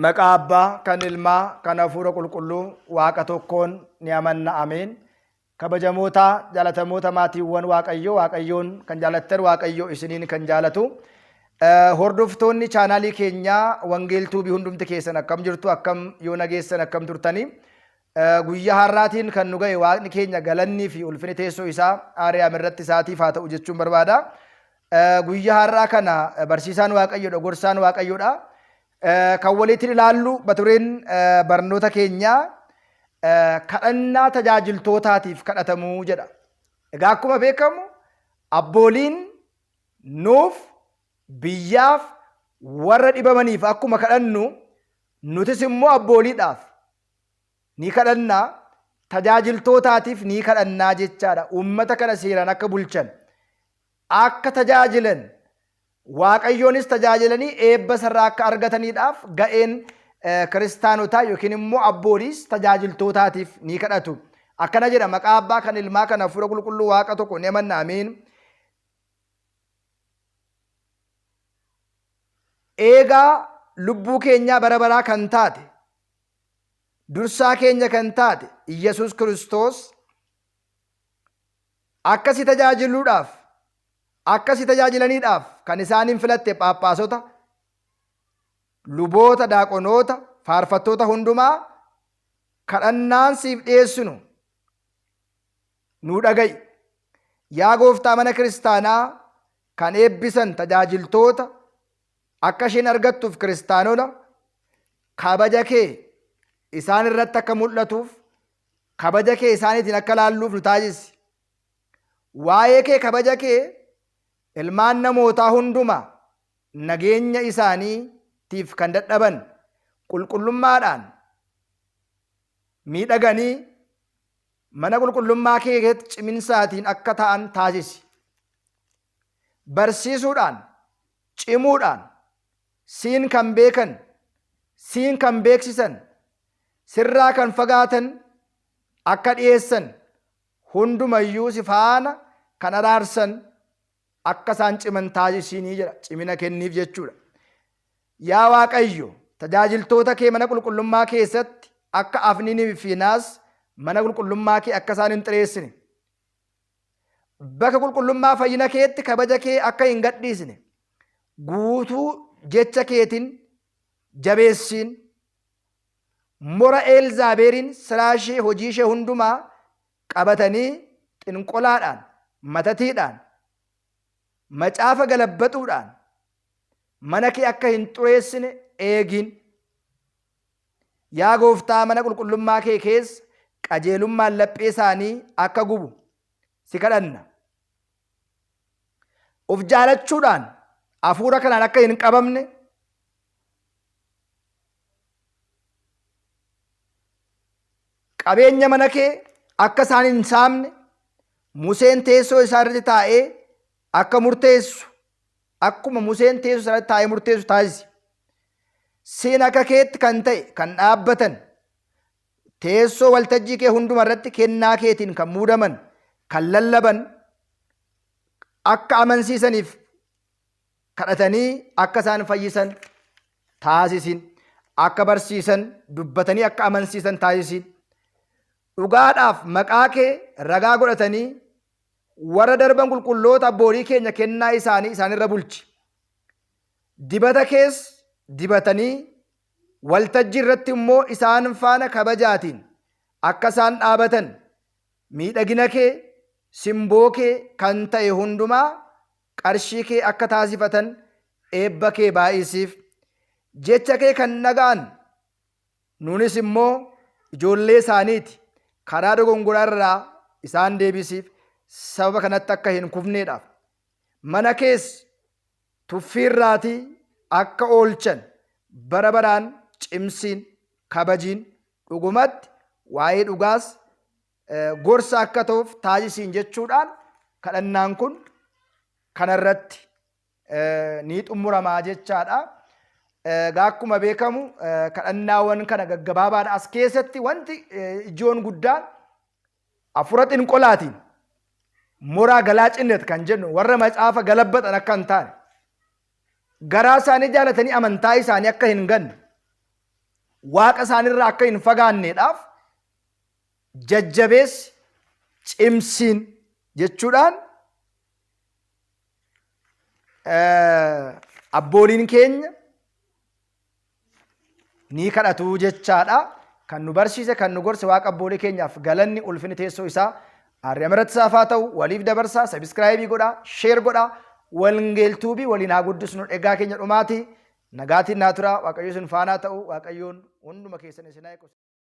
Maqaa Abbaa, kan Ilmaa, kan Hafuura Qulqulluu Waaqa tokkoon ni amanna. Ameen. Kabajamoota, jaalatamoota maatiiwwan Waaqayyoo, Waaqayyoon kan jaalattan, Waaqayyo isiniin kan jaalatu. Hordoftoonni chaanaalii keenyaa Wangeel Tuubii hundumti keessan akkam jirtu, akkam yoo nageessan, akkam turtanii? Guyyaa har'aatiin kan nu ga'e Waaqni keenya galannii fi ulfini teessoo isaa Aariyaam irratti isaatiif haa ta'u jechuun barbaada. Guyyaa har'aa kana barsiisaan Waaqayyoodha, gorsaan Waaqayyoodha. Kan walitti ilaallu batureen barnoota keenyaa kadhannaa tajaajiltootaatiif kadhatamuu jedha. Egaa akkuma beekamu abbooliin nuuf, biyyaaf, warra dhibamaniif akkuma kadhannu nutis immoo abbooliidhaaf ni kadhannaa, tajaajiltootaatiif ni kadhannaa jechaadha. Uummata kana seeraan akka bulchan, akka tajaajilan, Waaqayyoonis tajaajilanii eebba isarraa akka argataniidhaaf ga'een kiristaanotaa yookiin immoo abbooliis tajaajiltootaatiif ni kadhatu. Akkana jedha maqaa abbaa kan ilmaa kan hafuura qulqulluu Waaqa tokko ni amanna amiin. Eegaa lubbuu keenyaa bara baraa kan taate, dursaa keenya kan taate Iyyasuus Kiristoos akka si tajaajiluudhaaf, akka si tajaajilaniidhaaf kan isaaniin filatte phaaphaasota, luboota, daaqonoota, faarfattoota hundumaa kadhannaan siif dhiyeessinu nuu dhaga'i. Yaa Gooftaa mana kiristaanaa kan eebbisan tajaajiltoota akka isheen argattuuf kiristaanota kabaja kee isaan irratti akka mul'atuuf kabaja kee isaaniitiin akka laalluuf nu taasisi. Waa'ee kee kabaja kee ilmaan namootaa hundumaa nageenya isaaniitiif kan dadhaban qulqullummaadhaan miidhaganii mana qulqullummaa kee keessatti ciminsaatiin akka ta'an taasisi. Barsiisuudhaan, cimuudhaan, siin kan beekan, siin kan beeksisan, sirraa kan fagaatan akka dhiyeessan, hundumayyuu si faana kan araarsan akka isaan ciman taasisiinii jedha. Cimina kenniif jechuudha. Yaa Waaqayyo, tajaajiltoota kee mana qulqullummaa keessatti akka Afniinii fi Fiinaas mana qulqullummaa kee akka isaan hin xireessine, bakka qulqullummaa fayyina keetti kabaja kee akka hin gadhiisne, guutuu jecha keetiin jabeessiin, mora Eelzaabeeriin siraa ishee hojii ishee hundumaa qabatanii xinqolaadhaan, matatiidhaan, macaafa galabbaxuudhaan mana kee akka hin xureessine eegiin. Yaa Gooftaa mana qulqullummaa kee keessa qajeelummaan laphee isaanii akka gubu si kadhanna. Of jaalachuudhaan hafuura kanaan akka hin qabamne qabeenya mana kee akka isaan hin saamne Museen teessoo isaa irratti taa'ee akka murteessu akkuma Museen teessoo isaa irratti taa'ee murteessu taasisi. Siin akka keetti kan ta'e kan dhaabbatan teessoo waltajjii kee hunduma irratti kennaa keetiin kan muudaman kan lallaban akka amansiisaniif kadhatanii akka isaan fayyisan taasisin. Akka barsiisan dubbatanii akka amansiisan taasisin. Dhugaadhaaf maqaa kee ragaa godhatanii warra darban qulqulloota abboolii keenya kennaa isaanii isaanirra bulchi. Dibata kees dibatanii waltajjii irratti immoo isaan faana kabajaatiin akka isaan dhaabatan miidhagina kee simboo kee kan ta'e hundumaa qarshii kee akka taasifatan eebba kee baay'isiif. Jecha kee kan dhaga'an nuunis immoo ijoollee isaaniiti karaa dogongoraa irraa isaan deebisiif sababa kanatti akka hin kufneedhaaf. Mana kees tuffiirraatii akka oolchan bara baraan cimsiin kabajiin dhugumatti waa'ee dhugaas gorsa akka ta'uuf taasisiin jechuudhaan kadhannaan kun kanarratti ni xumuramaa jechaadha. Egaa akkuma beekamu kadhannaawwan kana gaggabaabaadha. As keessatti wanti ijoon guddaan hafuura xinqolaatiin moraa galaa cinnet kan jennu warra macaafa galabbatan akka hin taane garaa isaanii jaalatanii amantaa isaanii akka hin ganne Waaqa isaanirraa akka hin fagaanneedhaaf jajjabeessi, cimsiin jechuudhaan abbooliin keenya ni kadhatu jechaadha. Kan nu barsiise, kan nu gorse Waaqa abboolii keenyaaf galanni ulfinni teessoo isaa Aariyaam irratti isaaf haa ta'u. Waliif dabarsaa, subscribe godhaa, share godhaa, Wangeeltuubii waliin haa guddisnu. Egaa keenya dhumaati. Nagaatiin naa tura. Waaqayyo isin faanaa ta'u. Waaqayyoon hunduma keessan isin haa eegu.